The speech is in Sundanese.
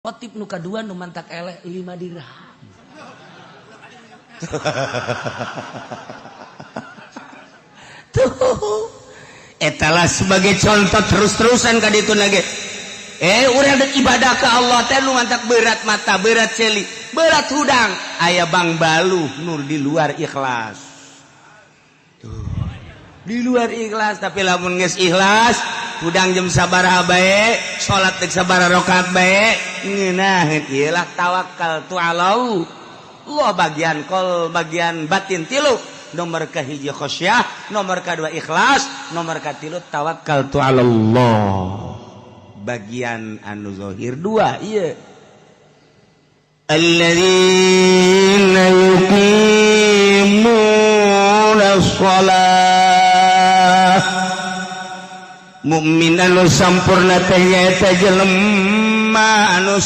Khotib nu kadua nu mantak eleh 5 dirham. Tuh, etalah sebagai contoh terus-terusan ka ditu lagi. Urang dek ibadah ke Allah teh nu mantak berat mata, berat ceuli, berat hudang. Aya bang balu nur di luar ikhlas. Tuh. Di luar ikhlas, tapi lamun geus ikhlas, hudang jam sabaraha bae, salat dek sabaraha rakaat bae, ngeunaheun ieu lah tawakal tu Allah. Allah bagian kol, bagian batin tilu. Nomor kahiji khasyah, nomor kedua ikhlas, nomor katilu tawakal tu Allah. Bagian anu zahir dua ieu. Alladzina yuqimuna shalah. Mukmin anu sampurna teh nyaeta jelema anu